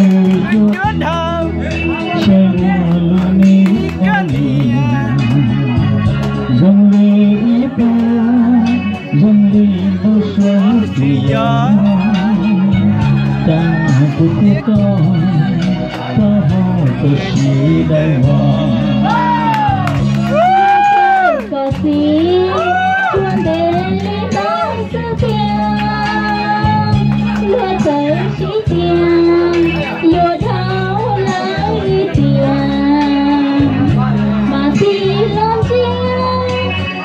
Yuav dhau, sawv ua lub neej kawg li, zoo li ib pliag, zoo li npau suav tsis yog, cas kuv thiab koj, koj ho txawm sib dawb vog. Koj txiv, ua ntev li ntawd xwb tiag, luag txawm sib tiag, yuav dhau lawm ib tiam, mas txiv los ntsia,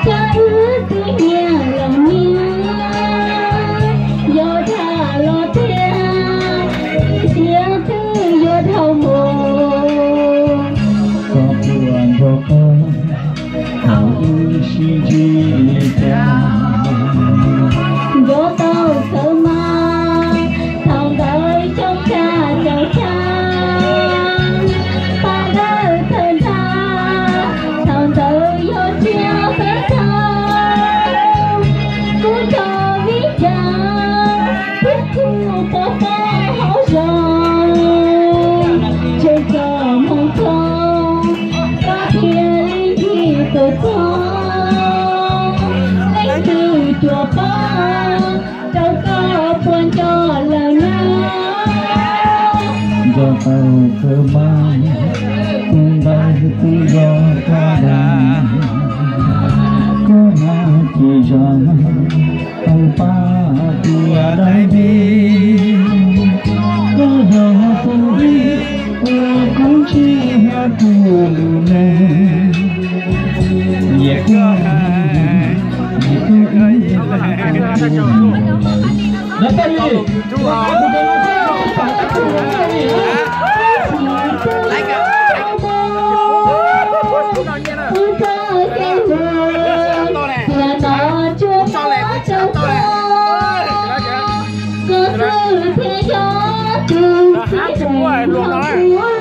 cas wb twb nyias los nyias, yuav dhau los tiag, ib tiam twb yuav dhau mus. Koj puas nco qab thaum wb sib ntsib li cas? Nco tau kawg mas, thaum ntawd xyoo tshaj caum xya, paj dawb thawj ntag, thaum ntawd yog tiam peb tau, kuv cov viv ncaus thiab kuv pov pob hauv zos, tseem txom hmoov txog, koj thiaj li ncig tuaj txog, leej twg cuag pob rau koj puas nco lawm na. Nco tau kawg mas, tus ntawd twb yog koj dag, koj mas ces zog tau pab tias dab tsi, koj yog tus vij uas kub ntsej hab kuv lub neej. Nyiam koj, nyiam koj ib yam li. Koj xwb thiaj yog tus txiv neej hauv kuv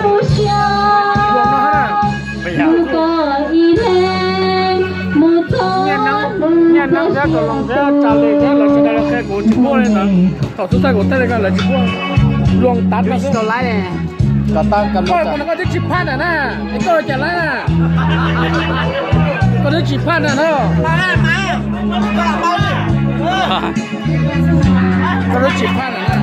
lub siab. Mus koj ib leeg mus txog hnub txoj sia tus. Thaum xub thawj kuv teb lawv tsis quaj, luag tav tau xwb. Koj twb tsis phaj nram na, es koj los cas laib na? Koj twb tsis phaj nram na. Koj twb tsis phaj nram na.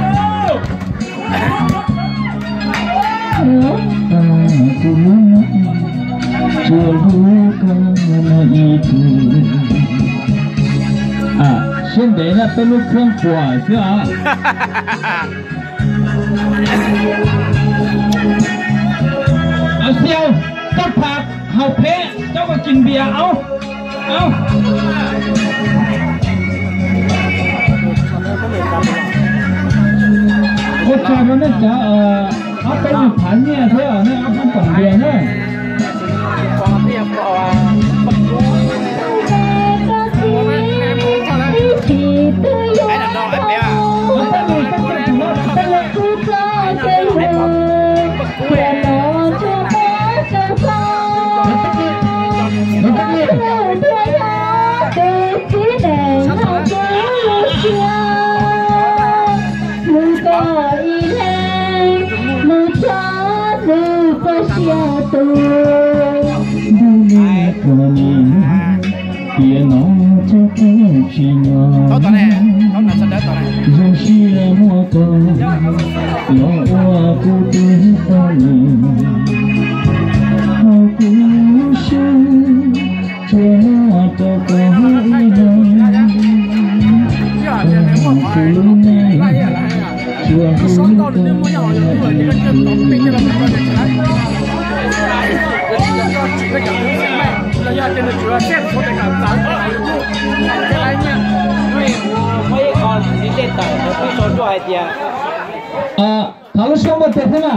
Siab ntev na, peb lub kheej puas xwb os. Au xiau, coj phaj haus phem, coj kom kis npias au. Au. Ua tsaug rau nej cov ob peb nyuag phav nyiaj thiab nej ob peb pom npias na. Mus koj ib leeg mus txog hnub txoj sia tus. Ntuj me pog niam, tiam no txoj kev tsim nyog, zoo siab muaj koj los ua kuv tus poj niam. Hauv kuv lub siab tsuas muaj rau koj ib leeg, hauv kuv lub neej tsuas hlub koj ib leeg. Thov lub suab npawg tias xwb na.